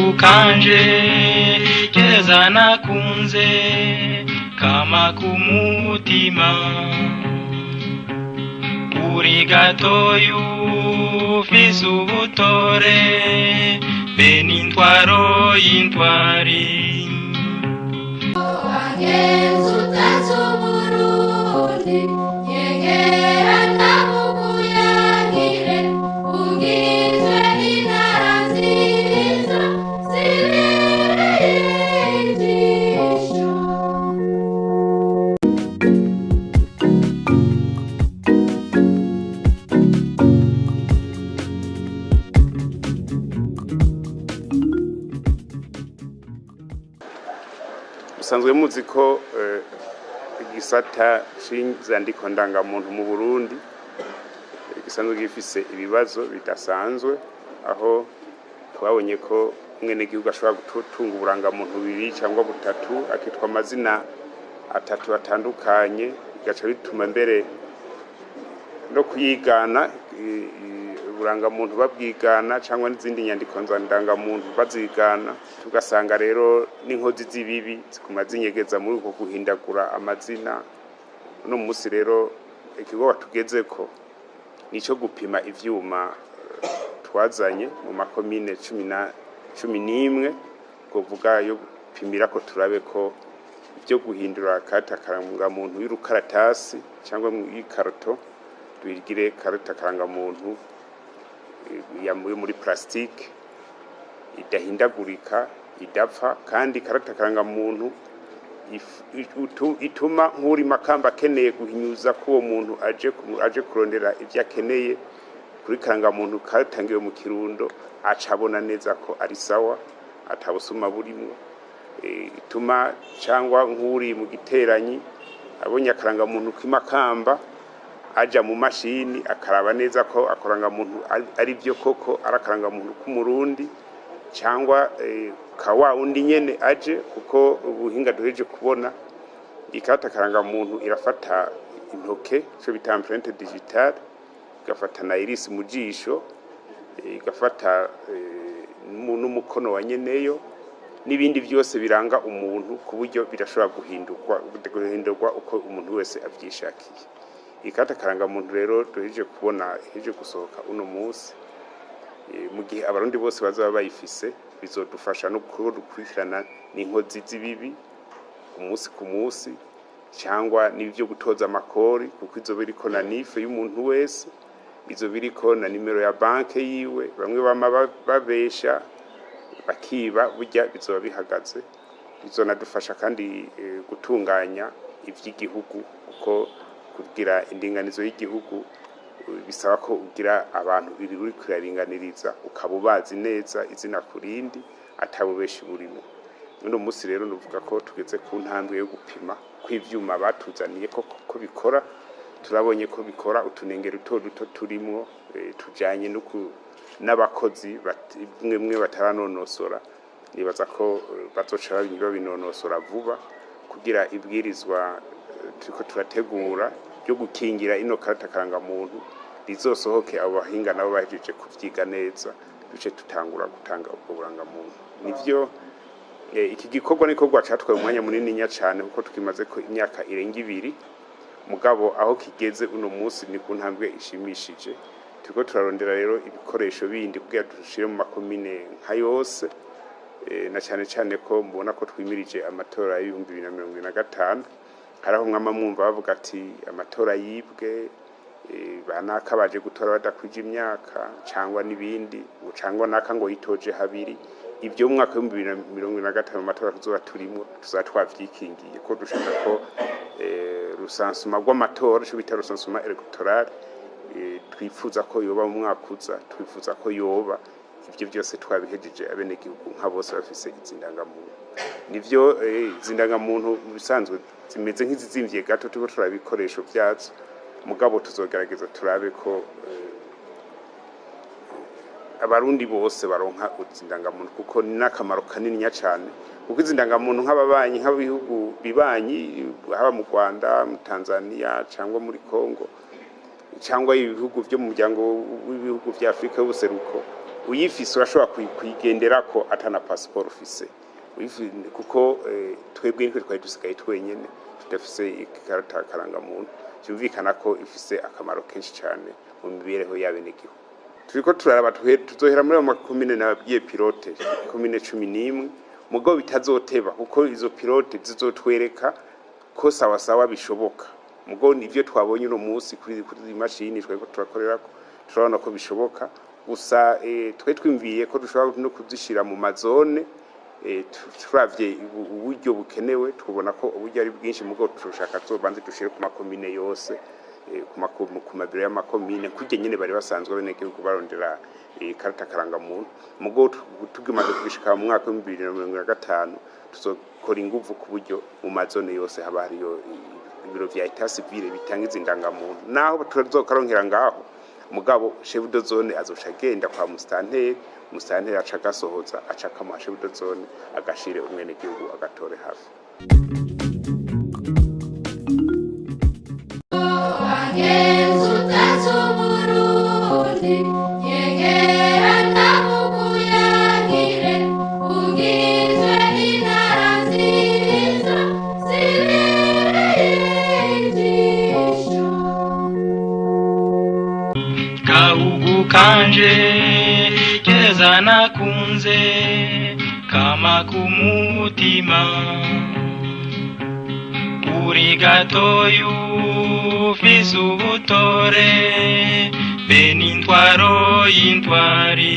Gahungu kanje keza nakunze kama kumutima uri gatoyu ufise ubutore be n'intwaro y'intwari. Wagenze utazi Uburundi, nyegera ndabukuyagire, ugizwe n'intara nziza zibereye ijisho. Musanzwe muzi ko igisata c'inzandiko ndangamuntu mu Burundi gisanzwe gifise ibibazo bidasanzwe, aho twabonye ko umwenegihugu ashobora gutunga uburangamuntu bubiri cyangwa butatu, akitwa amazina atatu atandukanye, bigaca bituma mbere no kuyigana uburangamuntu babwigana cyangwa n'izindi nyandiko ndangamuntu bazigana. Tugasanga rero n'inkozi z'ibibi ziguma zinyegeza muri uko guhindagura amazina. Uno munsi rero ikigo tugezeko ni ico gupima ivyuma twazanye mu makomine 11, kuvuga yo gupimira ko turabe ko ibyo guhindura karata karangamuntu y'urukaratasi cyangwa y'ikarato twigire karata karangamuntu yo muri plastique idahindagurika, idapfa, kandi karata karangamuntu ituma nk'uri Makamba akeneye guhinyuza ko uwo muntu aje kurondera ibyo akeneye kuri karangamuntu katangiwe mu Kirundo, aca abona neza ko ari sawa, atabusuma burimwo. Ituma cyangwa nk'uri mu Giteranyi abonye akarangamuntu k'imakamba, aja mu mashini akaraba neza ko akarangamuntu ari byo koko ari akarangamuntu k'Umurundi cyangwa ka wa wundi nyene aje, kuko ubuhinga duhejeje kubona, ikarata karangamuntu irafata intoke, ico bita empreinte digitale, igafata na iris mu jisho, igafata n'umukono wa nyeneyo n'ibindi byose biranga umuntu, ku buryo birashobora guhindurwa uko umuntu wese avyishakiye. Ikarata karangamuntu rero duhejeje kubona ihejeje gusohoka uno munsi, mu gihe Abarundi bose bazaba bayifise, bizodufasha no gukurikirana n'inkozi z'ibibi umunsi ku munsi, cyangwa n'ibyo gutoza amakori, kuko izo biriko na NIF y'umuntu wese, izo biriko na nimero ya banke yiwe. Bamwe bama babesha bakiba, burya bizoba bihagaze. Bizonadufasha kandi gutunganya ivy'igihugu, kuko kugira indinganizo y'igihugu bisaba ko ugira abantu biri uri kuraringaniriza, ukaba ubazi neza izina ku rindi, atabubeshi burimo. Uno munsi rero nuvuga ko tugeze ku ntambwe yo gupima ko ivyuma batuzaniye ko bikora. Turabonye ko bikora, utunenge duto duto turimwo tujanye n'abakozi bimwe bimwe bataranonosora. Nibaza ko bazoca babinonosora vuba, kugira ibwirizwa turiko turategura ryo gukingira ino karata karangamuntu rizosohoke abo bahinga nabo bahejeje kuvyiga neza, duce tutangura gutanga ubwo burangamuntu. Nivyo, iki gikorwa ni gikorwa catwaye umwanya munininya cane, kuko tukimaze ko imyaka irenga 2, mugabo aho kigeze uno munsi ni ku ntambwe ishimishije. Turiko turarondera rero ibikoresho bindi kugira dushire mu makomine nka yose, na cane cane ko mubona ko twimirije amatora y'2025. Haraho mwama mwumva bavuga ati amatora yibwe, banaka baje gutora badakwije imyaka, cyangwa n'ibindi, cyangwa naka ngo yitoje habiri. Ibyo mu mwaka w'ibihumbi bibiri na mirongo ibiri na gatanu mu matora tuzoba turimwo tuzaba twavyikingiye, ko dushaka ko recensement rw'amatora, ico bita recensement électoral, twifuza ko yoba mu mwaka uza, twifuza ko yoba ivyo byose twabihejeje, abenegihugu nka bose bafise izi ndangamuntu. Nivyo, izi ndangamuntu mu bisanzwe zimeze nk'izizimvye gato, turiko turaba ibikoresho vyazo, mugabo tuzogerageza turabe ko Abarundi bose baronka izi ndangamuntu, kuko ni n'akamaro kanininya cane, kuko izi ndangamuntu nk'ababanyi, nk'abihugu bibanyi, haba mu Rwanda, mu Tanzania cyangwa muri Congo, cyangwa ibihugu byo mu muryango w'ibihugu vya Afrika y'ubuseruko. Uyifise urashobora kuyigenderako atana pasiporo ufise. Kuko twebwe nitwe twari dusigaye twenyene tudafise ikarata karangamuntu. Vyumvikana ko ifise akamaro kenshi cane mu mibereho y'abenegihugu. Turiko turaraba tuzohera muri ayo makomine nababwiye, pilote komine 11, mugabo bitazoteba, kuko izo pilote zizotwereka ko sawasawa bishoboka. Mugabo nivyo twabonye uno munsi kuri iyi mashini twariko turakorerako, turabona ko bishoboka. Gusa twe twimviye ko dushobora no kuzishira mu mazone. Turavye uburyo bukenewe, tubona ko uburyo ari bwinshi, mugabo tushaka tuzobanze dushire ku makomine yose, ku mabiro y'amakomine, kurya nyene bari basanzwe abenegihugu barondera ikarata karangamuntu. Mugabo tugimaze kubishika mu mwaka w'2025, tuzokora inguvu ku buryo mu mazone yose haba hariyo ibiro vya état civil bitanga izi ndangamuntu. Naho tuzokaronkera ngaho, mugabo chef de zone azoca agenda kwa musitanteri, musitanteri aca agasohoza, aca akamuha chef de zone, agashire umwenegihugu agatore hafi. Wagenzi utatse Uburundi, nyegera ndamukuyagire, ugizwe n'intara nziza zibereye ijisho. Gahugu kanje keza nakunze, kama kumutima, uri gatoyu ufise ubutore be n'intwaro y'intwari.